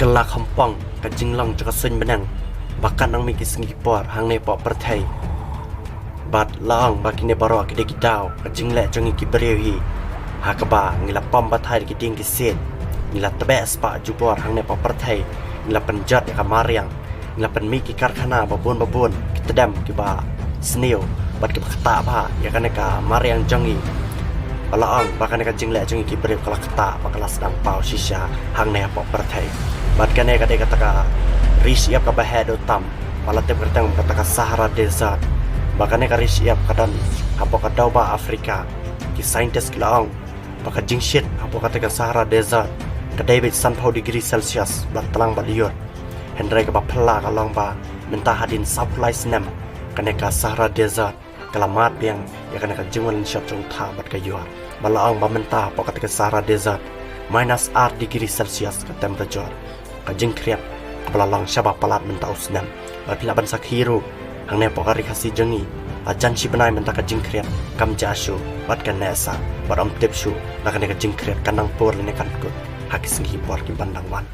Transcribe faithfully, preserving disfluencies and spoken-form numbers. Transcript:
Ka la kham pang ka jinglong jong ka suiñ bneng ba katno nang mih ki sngi ki por hangne hapoh pyrthei. Bad la ong ba kine baroh ki dei ki daw ka jingleh jong ngi ki briew hi, ha kaba ngi la pom batai da ki dieng ki siej, ngi la tbeh spah jubor hangne hapoh pyrthei, ngi la pynjot ïa ka mariang, ngi la pynmih ki karkhana babun babun, ki tdem kiba sniew bad kiba ktah bha ïa kane ka mariang jong ngi. Ba la ong ba kane ka jingleh jong ngi ki briew ka la ktah bad ka la sdang paw shisha hangne hapoh pyrthei. Bad kane ka dei kata ka ri shyiap kaba heh dewtam ba la tip kyrteng kata ka Sahara Desert. Ba kane ka ri shyiap ka don hapoh ka dewbah Africa. Ki scientist ki la ong ba ka jingshit hapoh kata ka Sahara Desert ka dei beit sanphew degree Celsius ba tlang bad ïoh. Hynrei kaba phylla ka long ba mynta hadien sawphew lai snem kane ka Sahara Desert ka la mad biang ïa kane ka jingwan lynshop jong u thah bad ka ïor. Ba la ong ba mynta hapoh kata ka Sahara Desert minus ar degree Celsius ka temperature. Ka jingkhriat kaba la long shaba palat mynta u snem. Bad phi lah ban sakhi ruh, hangne hapoh ka ri Khasi jong ngi, la jan shi bnai mynta ka jingkhriat kam jah shuh bad ka neh sah bad ym tip shuh la kane ka jingkhriat kan nang pur lane kan kut ha ki sngi ki por ki ban dang wan.